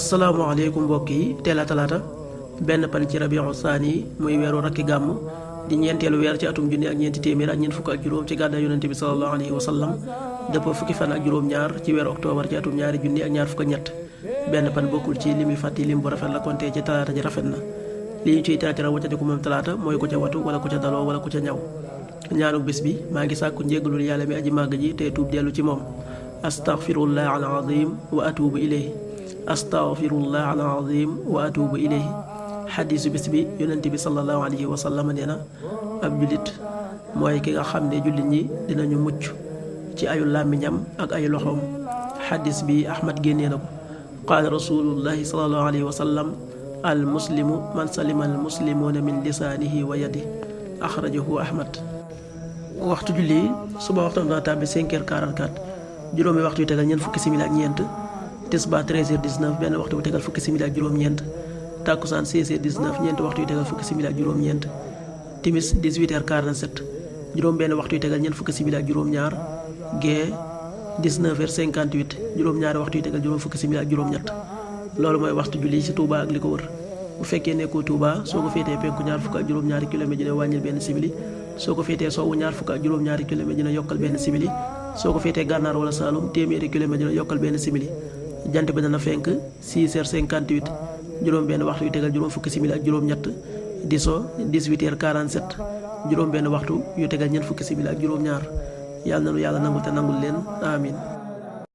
asalaamaaleykum mbokk yi teel a talaata benn pan ci rabiu saani muy weeru rakki gàmm di ñeenteelu weer ci atum junni ak ñeenti téeméer ak ñeent fukk ak juróom ci gàddaay yonente bi sallallahu alayhi wa sallam dëppoo fukki fan ak juróom-ñaar ci weeru octobre ci atum ñaari junni ak ñaar fukk ak ñett benn pan bokkul ci li muy fàtti lim bu rafet la konte ci talaata ji rafet na li ñu ciy teratira waccandiku moom talaata mooy ku ca watu wala ku ca daloo wala ku ca ñaw ñaanu bés bi maa ngi sàkku njéggalul yàlla mi aji màgg ji te tuub dellu ci moom astaghfirullah al azim wa atubu ilayhi astaghfirullah al azim wa atubu ilayhi xadiisu bés bi yonent bi sallallahu alayhi wa sallam nee na ab jullit mooy ki nga xam ne jullit ñi dinañu mucc ci ayu làmmiñam ak ay loxoom xadiis bi Ahmad génnee na ko qaala rasulullahi sallallahu alayhi wa sallam al muslimu man salima al muslimuuna min lisaanihi wa yadihi axrajahu Ahmad. waxtu julli suba waxtam dana tàbbi 5h44 juróomi waxtu yu tegal ñeent fukki simili ak ñeent tisbaar 13h19 benn waxtu bu tegal fukki simili ak juróom-ñeent takkusaan 16h19 ñeenti waxtu yu tegal fukki simili ak juróom-ñeent timis 18h47 juróom benn waxtu yu tegal ñeent fukki simili ak juróom-ñaar gee 19h58 juróom-ñaari waxtu yu tegal juróom fukki simili ak juróom-ñett loolu mooy waxtu julli ci Touba ak li ko wër bu fekkee nekkoo Touba soo ko féetee penku ñaar fukk ak juróom-ñaari kilomètre dina wàññil benn simili soo ko féetee sowwu ñaar fukk ak juróom-ñaari kilomètre dina yokkal benn simili soo ko féetee gànnaar wala Saalum téeméeri kilomètre dina yokkal benn simili jant bi dana fenk 6h58 juróom benn waxtu yu tegal juróom fukki simili ak juróom-ñett di so 18h47 juróom benn waxtu yu tegal ñeent fukki simili ak juróom-ñaar yàlla na nu yàlla nangul te nangul leen amin